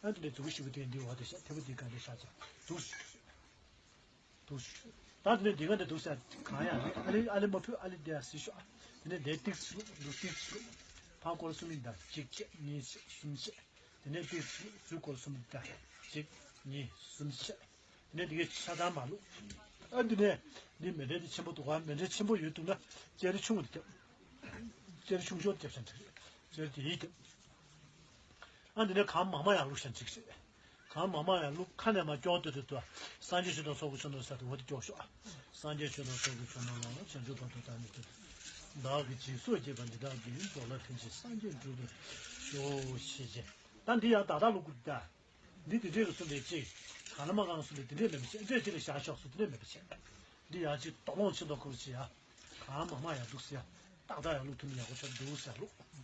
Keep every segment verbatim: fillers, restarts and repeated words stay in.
ཨ་དེ་ནས་མཛུ་གུ་ཞིག་པོ་དེ་འདི་འོག་དེ་བཞག་མཐེ་བོ་འདི་ག་འདི་བཞག་ཅིག་འདུག་སེ་འདུག་སེ་འདུག་སེ་ད་དེ་ནས་འདི་ག་འདི་འདུག་སེ་གང་ཡང་མེད། ཨ་ལེ་ཨ་ལེ་མ་ཕུད། ཨ་ལེ་འདི་ཡ་སི་ཤོག་དེ་ནས་འདི་ཏིག་སེ་འདུག་ཏིག་སེ་ཕར་སྐོར་གསུམ་ཡིན་ད། གཅིག་བྱས། གཉིས་བྱས། གསུམ་བྱས། དེ་ནས་ཏིག་སེ་ཚུར་སྐོར་གསུམ་ཡིན་ད། གཅིག་གཉིས། གསུམ་བྱས། དེ་ནས་དེ་གའི་ཆ་ཚང་མ་བླུགས། ཨ་འདི་ནས་འདི་མཎྜལ་དེ་ཆེན་པོ་འདུག་ག་མཎྜལ་ཆེན་པོ་ཡོད་འདུག་ན་ཅེ་རི་ཆུང་ངུ་དེ་རྒྱབ། ཅེ་རི་ཆུང་ཤོས་རྒྱབ་ཤ་འགྲིག་རེད། ཅེ་རི་དེ་ཡིས་རྒྱབ། ཨ་འདི་ནས་གང་མང་མང་ཡང་བླུགས་ཤ་འགྲིག་རེད། གང་མང་མང་ཡང་བླུགས། ཁ་ནས་མ་སྐྱོག་ཏུ་དུ་དུ། སངས་རྒྱས་ཆོས་དང་ཚོགས་ཀྱི་མཆོག་རྣམས་ཟེར་དུ་འོ་དེ་སྐྱོག་ཤོག་སངས་རྒྱས་ཆོས་དང་ཚོགས་ཀྱི་མཆོག་རྣམས་ལ། བྱང་ཆུབ་བར་དུ་བདག་ནི་སྩོལ། བདག་གིས་སྦྱིན་སོགས་བགྱིས་པ་འདི་དག་གིས། འགྲོ་ལ་ཕན་ཕྱིར་སངས་རྒྱས་འགྲུབ་པར་ཤོག་ཞེས་བྱས། ད་འདི་ཡང་ད་ལྟ་བླུགས་དགོས་ད། འདི་དེ་འདྲས་ལ་གསུངས་པའི་ཅིག་གང་ལ་མ་གང་གསུངས་པའི་དེ་འདྲས་མེད་པ་བྱས། འདྲས་དེ་ལ་བཞག་ཤོག་སུ་དེ་འདྲས་མེད་པ་བྱས། འདི་ཡང་ཅིག་དོགས་སློང་ཆེ་མདོག་ཁུར་བྱེད་ཡ། གང་མང་མང་ཡང་འདུག་ཟེར་ཡ། ཏག་ཏག་ཡང་བླུགས་ཐུབ་ན་ཡག་པོ་ཆགས་འདུག་ཟེར་བླུགས།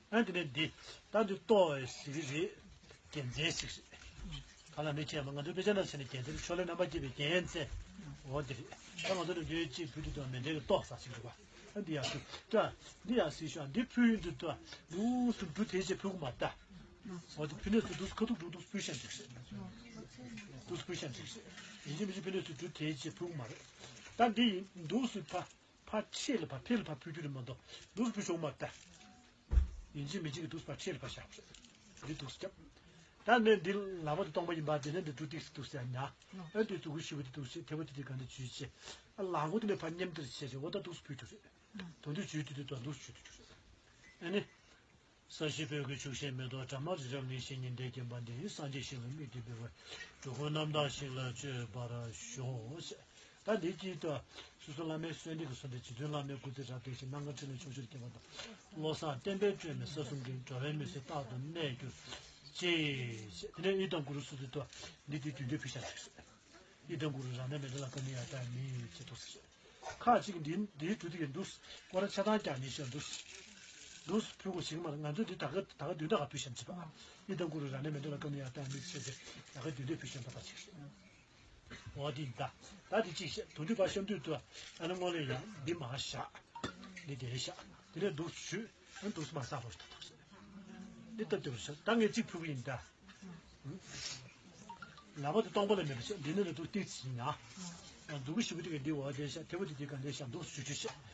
ཨ་དེ་ནས་འདི་ད་འདི་ལྟོ་ཟེར་གི་རེད། རྒྱལ་མཚན་ཟེར་གི་རེད། ག་ལ་མི་བྱས་མ་ང་ཚོ་དཔེ་ཆ་ནང་བྱས་ནས་རྒྱལ་མཚན་ཕྱོགས་ལས་རྣམ་པར་རྒྱལ་བའི་རྒྱལ་མཚན། འོ་འདི་རེད། ད་ང་ཚོ་ནས་འདི་གཅིག་བུ་དུ་དང་མཎྜལ་གྱི་ལྟོ་ཟ་ཞིག་འདུག་ག་ཨ་འདི་ཡག་ཤོས་ཀྱ། འདི་ཡག་ཤོས་ཤོག་འདི་ཕུལ་ཡོང་དུས་ད་འདུག་སེ་འབྲུ་དེ་ཅིག་ཕུལ་གི་མ་རེད་ད། འོ་དེ་ཕུལ་ནས་སུ་འདུག་སེ་ཁ་ཐུག་འགྲོ་འདུག་སེ་ཕུལ་ཤ་འགྲིག་ཤག་འདུག་སེ་ཕུལ་ཤ་འགྲིག་ཤག་ཡིན་གཅིག་མིན་གཅིག་ཕུལ་ནས་སུ་འབྲུ་དེ་ཅིག་ཕུལ་གི་མ་རེད། ད་འདི་ཡིན་འདུག་སེ་ཕ་ཕ་ཕྱེད་ལ་ཕ་ཕེ་ལ་ཕ་ཕུལ་རྒྱུ་རེད་མ་གཏོགས་འདུག་སེ་ཕུལ་ཆོག་གི་མ་རེད་ད། ཡིན་གཅིག་མིན་གཅིག་གི་འདུག་སེ་ཕ་ཕྱེད་ལ་ཕ་བཞག་རེད། འདི་འདུག་སེ་རྒྱབ། ད་ནས་འདི་ལག་པ་དེ་སྟོང་པ་ཡིན་པ་དེ་ནས་འདི་འབྲུ་ཏིག་སེ་འདུག་སེ་ཉ། ཨ་འདི་མཛུ་གུ་ཞིབ་པོ་དེ་འདུག་སེ་མཐེ་བོ་དེ་དེ་ག་འདི་འཇུས་བྱས། ཨ་ལག་མགོ་དེ་ནས་ཕར་མཉམ་དེར་བྱས་བྱས་འོ་ད་འདུག་སེ་ཕུལ་རྒྱུ་རེད། ད་འདི་འཇུས་དུས་དུས་ད་འདུག་སེ་འཇུས་དུས་འཇུས་རེད། ཨ་ནི། ས་གཞི་སྤོས་ཀྱི་ཆུ་ཤེལ་མེ་ཏོག་འདྲ་མ་རི་རབ་གླིང་བཞི་ཉི་ཟླའི་རྒྱན་པ་འདི། སངས་རྒྱས་ཞིང་ལ་དམིགས་ཏེ་འབུལ་བ། འགྲོ་ཀུན་རྣམ་དག་ཞིང་ལ་སྤྱོད་པར་ཤོག་ད་འདི་གཅིག་ཏུ་སོ་སོ་བླ་མའི་གསོལ་འདེབས་ཀྱི་གསུང་དེ་རྗེ་བཙུན་བླ་མའི་སྐུ་ཚེ་རབ་བརྟན་ཞིང་། ནམ་མཁའ་ཕྲིན་ལས་ཕྱོགས་བཅུར་ཁྱབ་པ་དང་། བློ་བཟང་བསྟན་པའི་སྒྲོན་མེ་ས་གསུམ་གྱི། འགྲོ་བའི་མུན་སེལ་རྟག་ཏུ་གནས་གྱུར་ཅིག་དེ་ནས་ཡི་དམ་གུ་རུ་སོ་སོ་ཏུ་འདི་དུས་རྒྱུན་དུ་ཕུལ་བྱ་འདུག་ཟེར། ཡི་དམ་གུ་རུ་རང་གནས་མེ་འདི་ལ་ཀ་མི་ཡ་ཏ་མི་ཡི་ཆེ་ཏོག་ཟེར། ཁ་ཅིག་འདི་འདིའི་འབྲུ་དེ་གི་འདུག་སྐོར་ར་ཆ་ཚང་རྒྱག་ནི་ཤོར་འདུག་འདུག་ཕུལ་དགོས་ཞིག་མ་རེད། ང་ཚོས་འདི་ད་ག་ད་ག་བདུན་ཕྲག་ག་ཕུལ་བཞིན་བྱེད་པ། ཡི་དམ་གུ་རུ་རང་གནས་མེ་འདི་ལ་ཀ་མི་ཡ་ཏ་མི་ཆེ་ཏེ་ད་ག་བདུན་ཕྲག་ཕུལ་བཞིན་པ་ད་ཅིག་རེད། འོ་དེ་ཡིན་ད། ད་དེ་གཅིག་བཤད། དོན་དུ་བ་གཤམ་དུས་དུ་ཨ་ནི་སྔོན་ལ་ཡང་འདི་མ་བཞག་འདི་དེ་བཞག་འདི་ལས་འདུག་ཞུས། ཨ་འདུག་མ་བསགས་པ་ཞིག་ཏག་ཏག་ཟེར། འདི་ལྟ་དུས་ཞུ་ད་ངས་གཅིག་ཕུལ་གི་ཡིན་ད། ལག་པ་དེ་སྟོང་པ་ལ་མེད་པ་བྱས། འདི་ནི་ལ་འདུག་ཏིག་ཙི་ཡིན་ན། འདུག་གི་ཞུ་གི་དེ་ག་འདི་འོ་དེ་བཞག་འཐེ་བོ་དེ་དེ་ག་འདི་བཞག་འདུག་ཞུ་ཞུ་བྱས།